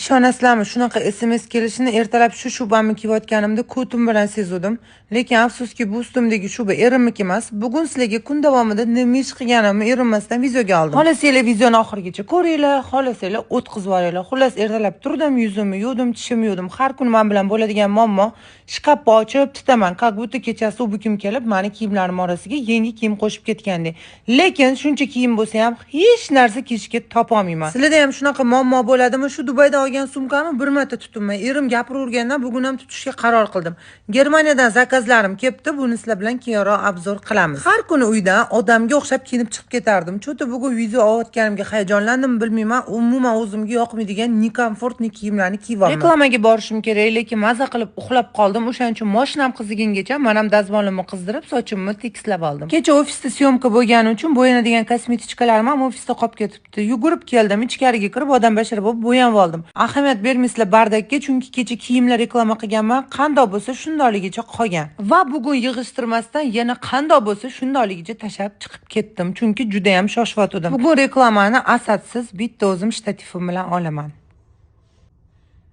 Ishonasizlarmi, shunaqa SMS kelishini ertalab shu shubamni kiyayotganimda ko'tim bilan sezuvdim. Lekin afsuski, bu ustimdagi shuba erimniki emas. Bugun sizlarga kun davomida nima ish qilganimni erinmasdan videoga oldim. Xohlasanglar videoni oxirigacha ko'ringlar, xohlasanglar o'tkazib yuboringlar. Xullas, ertalab turdim, yuzimni yuvdim, tishimni yuvdim. Har kuni men bilan bo'ladigan muammo, shkafni ochib titaman, как будто kechasi u kim kelib mani kiyimlarim orasiga yangi kiyim qo'shib ketgandek. Lekin shuncha kiyim bo'lsa ham hech narsa kiyishga topolmayman. Sizlarda ham shunaqa muammo bo'ladimi? Shu Dubayda olgan sumkamni bir marta tutibman. Erim gapiravergandan bugun ham tutishga qaror qildim. Germaniyadan zakazlarim kelibdi, buni sizlar bilan keyinroq обзор qilamiz. Har kuni uydan odamga o'xshab kiyinib chiqib ketardim. Чё-то bugun video olayotganimga hayajonlandim, bilmayman. Umuman o'zimga yoqmaydigan некомфортный kiyimlarni kiyib oldim. Reklamaga borishim kerak, lekin maza qilib uxlab qoldim. O'shaning uchun moshinam qizigungacha men ham dazmolimni qizdirib, sochimni tekislab oldim. Kecha ofisda съёмка bo'lgani uchun bo'yanadigan косметичка larim ham ofisda qolib ketibdi. Yugurib keldim, ichkariga kirib odam bashara bo'lib bo'yanib oldim. Ahamiyat bermaysizlar бардак ka, chunki kecha kiyimlar reklama qilganman, qandoq bo'lsa shundoqligicha qolgan. Va bugun yig'ishtirmasdan yana qandoq bo'lsa shundoqligicha tashlab chiqib ketdim, chunki juda ham shoshayotgandim. Bugun reklamani Asadsiz bitta o'zim shtativim bilan olaman.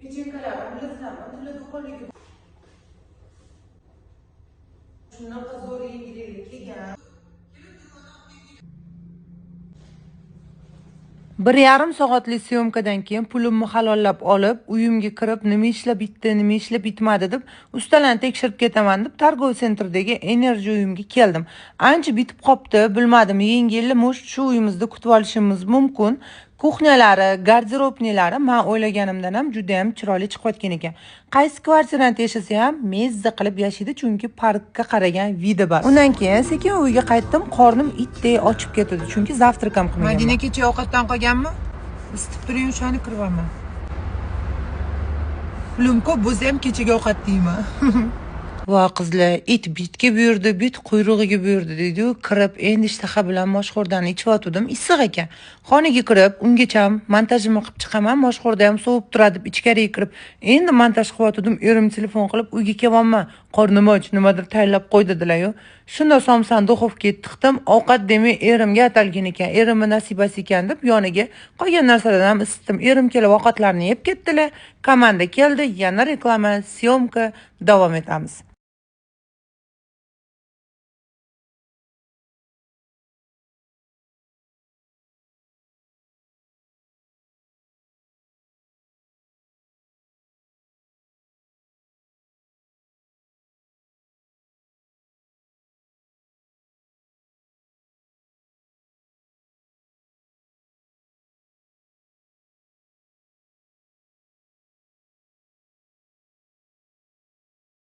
Pechenkalarni bilasizlarmi? Tilla do'konligi shunaqa zo'r yangilik kelgan. 1,5 soatlik съёмка dan keyin pulimni halollab olib, uyimga kirib, nima ishlab bitdi, nima ishlab bitmadi deb ustalarni tekshirib ketaman deb торговый центр dagi Energy uyimga keldim. Ancha bitib qopti, bilmadim, yangi yilni может shu uyimizda kutib olishimiz mumkin. Кухня lari, гардеробный lari men o'ylaganimdan ham juda ham chiroyli chiqayotgan ekan. Qaysi kvartirada yashasa ham mezza qilib yashaydi, chunki parkka qaragan вид i bor. Undan keyin sekin uyga qaytdim, qornim itdek ochib ketdi, chunki завтрак ham qilmaganman. Madina kecha ovqatdan qolganmi? Isitib turing, o'shani kiryapman. Pulim ko'p bo'lsa ham kechagi ovqat deyman. Va qizlar, it bitga buyurdi, bit quyrug'iga buyurdi deydi-yu, kirib endi ishtaha bilan moshxo'rdani ichayotgandim, issiq ekan. Xonaga kirib, ungacha montajimni qilib chiqaman, moshxo'rda ham sovib turadi deb ichkariga kirib, endi montaj qilayotgandim, erim telefon qilib, uyga kelyapman, qornim och, nimadir tayyorlab qo'y dedilar-yu. Shunda somsani duxovkaga tiqdim, ovqat demay erimga atalgan ekan, erimni nasibasi ekan deb yoniga qolgan narsalarni ham isitdim. Erim kelib ovqatlarni yeb ketdilar, komanda keldi, yana reklama, съёмка davom etamiz.